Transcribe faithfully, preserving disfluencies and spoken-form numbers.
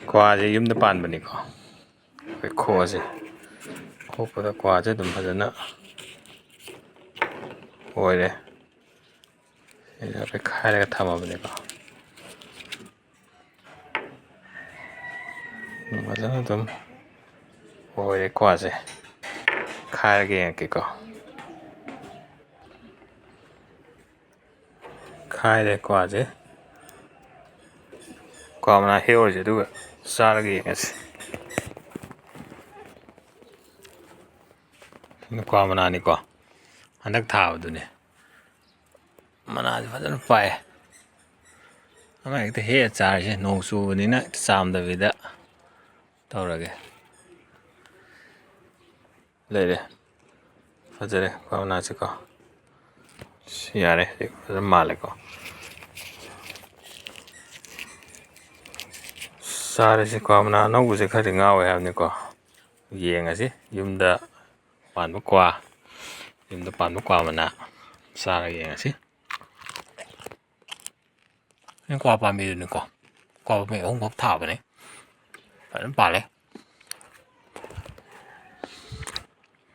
ꯀ꯭ꯋꯥꯁꯦ ꯌꯨꯝꯗ ꯄꯥꯟꯕꯅꯤꯀꯣ꯫ ꯑꯩꯈꯣꯏ ꯈꯣꯛꯑꯁꯦ꯫ ꯈꯣꯛꯄꯗ ꯀ꯭ꯋꯥꯁꯦ ꯑꯗꯨꯝ ꯐꯖꯅ ꯑꯣꯏꯔꯦ꯫ ꯁꯤꯗ ꯑꯩꯈꯣꯏ ꯈꯥꯏꯔꯒ ꯊꯝꯃꯕꯅꯤꯀꯣ꯫ ꯐꯖꯅ ꯑꯗꯨꯝ ꯑꯣꯏꯔꯦ ꯀ꯭ꯋꯥꯁꯦ꯫ ꯈꯥꯏꯔꯒ ꯌꯦꯡꯉꯛꯀꯦꯀꯣ꯫ ꯈꯥꯏꯔꯦ ꯀ꯭ꯋꯥꯁꯦ꯫ ꯀ꯭ꯋꯥ ꯃꯅꯥ ꯍꯦꯛꯑꯣꯁꯦ, ꯑꯗꯨꯒ ꯆꯥꯔꯒ ꯌꯦꯡꯉꯁꯤ꯫ ꯁꯤꯅ ꯀ꯭ꯋꯥ ꯃꯅꯥꯅꯤꯀꯣ, ꯍꯟꯗꯛ ꯊꯥꯕꯗꯨꯅꯦ꯫ ꯃꯅꯥꯁꯦ ꯐꯖꯅ ꯄꯥꯛꯑꯦ꯫ ꯑꯃ ꯍꯦꯛꯇ ꯍꯦꯛꯑ ꯆꯥꯔꯤꯁꯦ, ꯅꯣꯡ ꯆꯨꯕꯅꯤꯅ ꯍꯦꯛꯇ ꯆꯥꯝꯗꯕꯤꯗ ꯇꯧꯔꯒꯦ꯫ ꯂꯩꯔꯦ꯫ ꯐꯖꯔꯦ ꯀ꯭ꯋꯥ ꯃꯅꯥꯁꯤꯀꯣ꯫ ꯁꯤ ꯌꯥꯔꯦ, ꯍꯧꯖꯤꯛ ꯐꯖꯅ ꯃꯥꯜꯂꯦꯀꯣ꯫ ꯆꯥꯔꯁꯤ꯫ ꯀ꯭ꯋꯥ ꯃꯅꯥ ꯑꯅꯧꯕꯁꯦ ꯈꯔꯗꯤ ꯉꯥꯎꯋꯦ ꯍꯥꯏꯕꯅꯤꯀꯣ꯫ ꯌꯦꯡꯉꯁꯤ ꯌꯨꯝꯗ ꯄꯥꯟꯕ ꯀ꯭ꯋꯥ, ꯌꯨꯝꯗ ꯄꯥꯟꯕ ꯀ꯭ꯋꯥ ꯃꯅꯥ ꯆꯥꯔꯒ ꯌꯦꯡꯉꯁꯤ꯫ ꯀ꯭ꯋꯥ ꯄꯥꯝꯕꯤꯗꯨꯅꯤꯀꯣ꯫ ꯀ꯭ꯋꯥ ꯄꯥꯝꯕꯤ ꯑꯍꯨꯝꯈꯛ ꯊꯥꯕꯅꯦ꯫ ꯐꯖꯅ ꯄꯥꯜꯂꯦ꯫